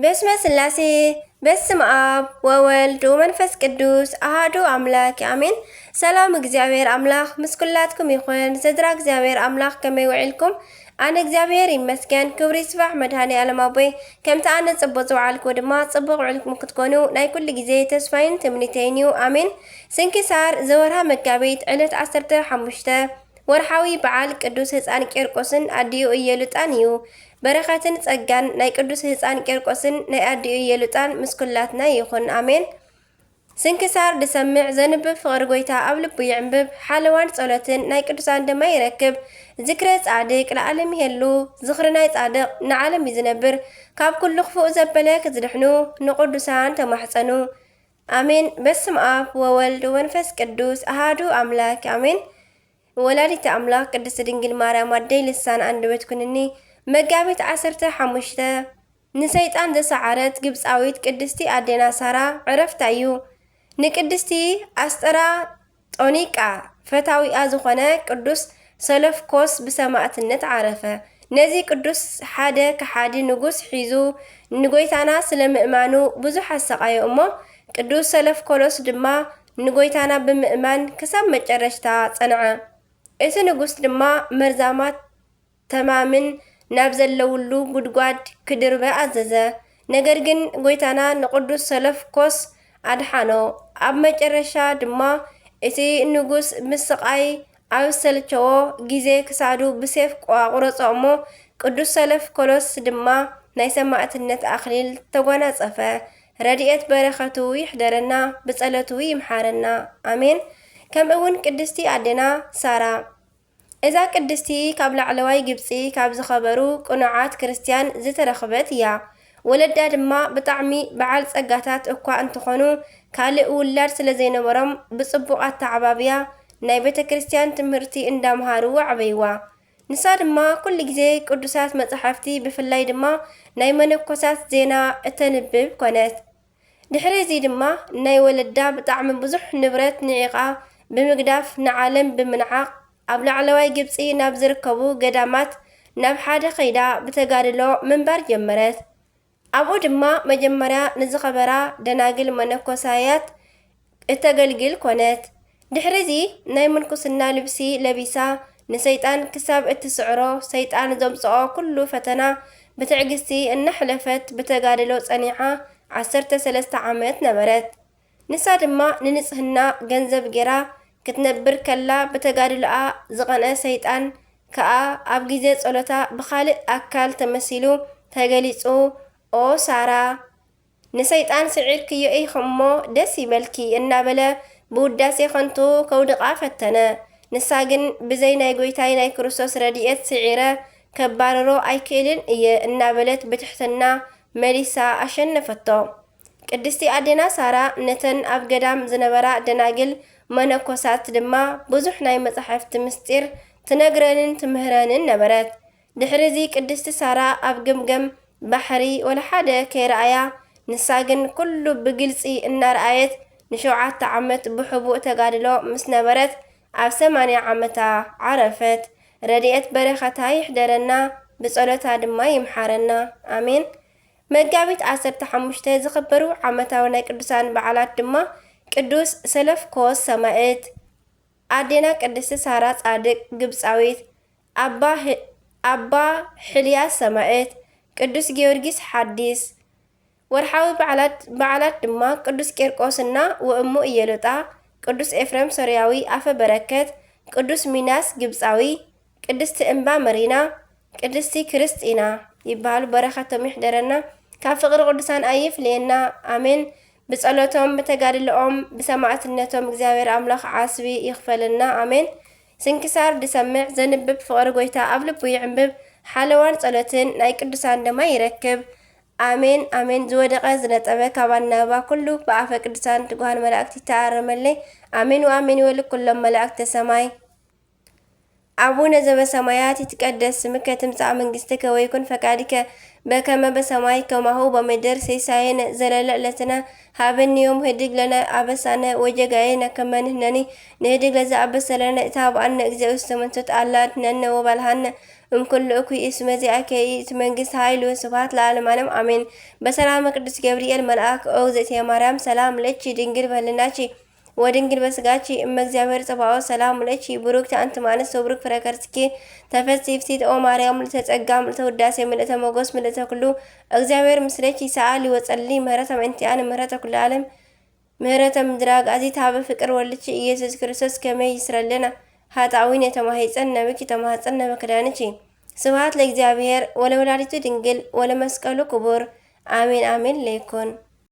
በስመ ስላሴ፣ በስም ኣብ ወወልድ ወመንፈስ ቅዱስ ኣሃዱ ኣምላክ ኣሜን። ሰላም እግዚኣብሔር ኣምላክ ምስ ኩላትኩም ይኹን። ስድራ እግዚኣብሔር ኣምላክ ከመይ ውዒልኩም? ኣነ እግዚኣብሔር ይመስገን፣ ክብሪ ይስባሕ መድኃኔ ዓለም ኣቦይ። ከምቲ ኣነ ጽቡቕ ዝውዓልኩ ድማ ጽቡቕ ውዒልኩም ክትኮኑ ናይ ኩሉ ግዜ ተስፋይን ትምኒተይን እዩ። ኣሜን። ስንክሳር ዘወርሃ መጋቢት ዕለት ዓሰርተ ሓሙሽተ ወርሓዊ በዓል ቅዱስ ህፃን ቂርቆስን ኣዲኡ እየሉጣን እዩ። በረኸትን ጸጋን ናይ ቅዱስ ህፃን ቂርቆስን ናይ ኣዲኡ እየሉጣን ምስ ኩላትና ይኹን። ኣሜን። ስንክሳር ድሰምዕ ዘንብብ ፍቕሪ ጎይታ ኣብ ልቡ ይዕንብብ፣ ሓለዋን ጸሎትን ናይ ቅዱሳን ድማ ይረክብ። ዝክረ ጻድቅ ለዓለም ይሄሉ፣ ዝኽሪ ናይ ጻድቅ ንዓለም እዩ ዝነብር። ካብ ኩሉ ክፉእ ዘበለ ክትድሕኑ ንቅዱሳን ተማሕጸኑ። ኣሜን። በስም ኣብ ወወልድ ወመንፈስ ቅዱስ ኣሃዱ ኣምላክ ኣሜን። ወላዲተ ኣምላክ ቅድስት ድንግል ማርያም ኣደይ ልሳን ኣንደበት ኩንኒ። መጋቢት ዓሰርተ ሓሙሽተ ንሰይጣን ዘሰዓረት ግብፃዊት ቅድስቲ ኣዴና ሳራ ዕረፍታ እዩ። ንቅድስቲ ኣስጠራጦኒቃ ፈታዊኣ ዝኾነ ቅዱስ ሰለፍኮስ ብሰማእትነት ዓረፈ። ነዚ ቅዱስ ሓደ ከሓዲ ንጉስ ሒዙ ንጎይታና ስለ ምእማኑ ብዙሕ ኣሰቃዮ እሞ፣ ቅዱስ ሰለፍኮሎስ ድማ ንጎይታና ብምእማን ክሳብ መጨረሽታ ጸንዐ። እቲ ንጉስ ድማ መርዛማት ተማምን ናብ ዘለውሉ ጉድጓድ ክድርበ ኣዘዘ። ነገር ግን ጎይታና ንቅዱስ ሰለፍኮስ ኣድሓኖ። ኣብ መጨረሻ ድማ እቲ ንጉስ ምስቃይ ኣብ ዝሰልቸዎ ግዜ ክሳዱ ብሴፍ ኣቑረጾ እሞ፣ ቅዱስ ሰለፍኮሎስ ድማ ናይ ሰማእትነት ኣኽሊል ተጓናጸፈ። ረድኤት በረኸቱ ይሕደረና፣ ብጸሎቱ ይምሓረና። ኣሜን። ከምኡ እውን ቅድስቲ ኣዴና ሳራ። እዛ ቅድስቲ ካብ ላዕለዋይ ግብጺ ካብ ዝኸበሩ ቅኑዓት ክርስትያን ዝተረኽበት እያ። ወለዳ ድማ ብጣዕሚ በዓል ጸጋታት እኳ እንተኾኑ፣ ካልእ ውላድ ስለ ዘይነበሮም ብጽቡቕ ኣተዓባብያ ናይ ቤተ ክርስትያን ትምህርቲ እንዳምሃሩ ኣዕበይዋ። ንሳ ድማ ኩሉ ግዜ ቅዱሳት መጻሕፍቲ ብፍላይ ድማ ናይ መነኮሳት ዜና እተንብብ ኮነት። ድሕሪ እዚ ድማ ናይ ወለዳ ብጣዕሚ ብዙሕ ንብረት ንዒቓ ብምግዳፍ ንዓለም ብምንዓቕ ኣብ ላዕለዋይ ግብጺ ናብ ዝርከቡ ገዳማት ናብ ሓደ ከይዳ ብተጋድሎ ምንባር ጀመረት። ኣብኡ ድማ መጀመርያ ንዝኸበራ ደናግል መነኮሳያት እተገልግል ኮነት። ድሕሪ እዚ ናይ ምንኩስና ልብሲ ለቢሳ ንሰይጣን ክሳብ እትስዕሮ ሰይጣን ዘምጽኦ ኩሉ ፈተና ብትዕግስቲ እናሕለፈት ብተጋድሎ ጸኒዓ ዓሰርተ ሰለስተ ዓመት ነበረት። ንሳ ድማ ንንጽህና ገንዘብ ጌራ ክትነብር ከላ ብተጋድሎኣ ዝቐንአ ሰይጣን ከኣ ኣብ ግዜ ጸሎታ ብኻልእ ኣካል ተመሲሉ ተገሊጹ፣ ኦ ሳራ፣ ንሰይጣን ስዒርክዮ ኢኺ እሞ ደስ ይበልኪ እናበለ ብውዳሴ ከንቱ ከውድቓ ፈተነ። ንሳ ግን ብዘይ ናይ ጎይታይ ናይ ክርስቶስ ረድኤት ስዒረ ከባርሮ ኣይክእልን እየ እናበለት ብትሕትና መሊሳ ኣሸነፈቶ። ቅድስቲ ኣዴና ሳራ ነተን ኣብ ገዳም ዝነበራ ደናግል መነኮሳት ድማ ብዙሕ ናይ መጻሕፍቲ ምስጢር ትነግረንን ትምህረንን ነበረት። ድሕሪ እዚ ቅድስቲ ሳራ ኣብ ገምገም ባሕሪ ወላ ሓደ ከይረኣያ፣ ንሳ ግን ኩሉ ብግልጺ እናረኣየት ንሸውዓተ ዓመት ብሕቡእ ተጋድሎ ምስ ነበረት ኣብ ሰማንያ ዓመታ ዓረፈት። ረድኤት በረኸታ ይሕደረና፣ ብጸሎታ ድማ ይምሓረና። ኣሜን። መጋቢት ዓሰርተ ሓሙሽተ ዝኽበሩ ዓመታዊ ናይ ቅዱሳን በዓላት ድማ ቅዱስ ሰለፍኮስ ሰማዕት፣ ኣዴና ቅድስቲ ሳራ ጻድቅ ግብጻዊት፣ ኣባ ህ-፣ ኣባ ሕልያስ ሰማዕት፣ ቅዱስ ጊዮርጊስ ሓዲስ። ወርሓዊ በዓላት፣ በዓላት ድማ ቅዱስ ቂርቆስና ወእሙ ኢየሉጣ፣ ቅዱስ ኤፍሬም ሶርያዊ ኣፈ በረከት፣ ቅዱስ ሚናስ ግብጻዊ፣ ቅድስቲ እምባ መሪና፣ ቅድስቲ ክርስቲና ይበሃሉ። በረኸቶም ይሕደረና፣ ካብ ፍቕሪ ቅዱሳን ኣይፍለየና። ኣሜን። ብጸሎቶም፣ ብተጋድሎኦም፣ ብሰማዕትነቶም እግዚኣብሔር ኣምላኽ ዓስቢ ይኽፈለና። ኣሜን። ስንክሳር ድሰምዕ ዘንብብ ፍቕሪ ጎይታ ኣብ ልቡ ይዕንብብ፣ ሓለዋን ጸሎትን ናይ ቅዱሳን ደማ ይረክብ። ኣሜን፣ ኣሜን። ዝወደቐ ዝነጠበ ካብ ኣናብባ ኩሉ ብኣፈ ቅዱሳን ትጉሃን መላእክት ይተኣረመለይ። ኣሜን ወኣሜን ይበሉ ኩሎም መላእክተ ሰማይ። አቡነ ዘበሰማያት ይትቀደስ ስምከ ትምጻእ መንግስትከ ወይኩን ፈቃድከ በከመ በሰማይ ከማሁ በምድር። ሲሳየነ ዘለለ ዕለትነ ሀበኒ ዮም ህድግ ለነ አበሳነ ወጌጋየነ ከመ ንሕነኒ ንህድግ ለዘአበሰ ለነ ኢታብአነ እግዚኦ ውስተ መንሱት አላ አድህነነ ወባልሃነ እምኩሉ እኩይ እስመ ዚአከ ይእቲ መንግስት ኃይል ወስብሐት ለዓለመ ዓለም አሜን። በሰላመ ቅዱስ ገብርኤል መልአክ ኦ እግዝእትየ ማርያም ሰላም ለኪ ድንግል በልናቺ ወድንግል በስጋቺ እመ እግዚአብሔር ጸባኦት ሰላም ለኪ ብሩክቲ አንቲ እምአንስት ወብሩክ ፍሬ ከርስኪ ተፈሲ ፍሲት ኦ ማርያም ምልዕተ ጸጋ ምልዕተ ውዳሴ ምልዕተ ሞገስ ምልዕተ ኩሉ እግዚአብሔር ምስለኪ ሰአሊ ወጸሊ ምህረተ ምእንቲአነ ምህረተ ኩሉ ዓለም ምህረተ ምድረ አግኣዚት ሀበ ፍቅር ወልድኪ ኢየሱስ ክርስቶስ ከመ ይስረለነ ኃጣውኢነ ተማሂፀን ነብኪ ተማህፀን ነበ ክዳንኪ። ስብሐት ለእግዚአብሔር ወለወላዲቱ ድንግል ወለመስቀሉ ክቡር አሜን አሜን ለይኩን።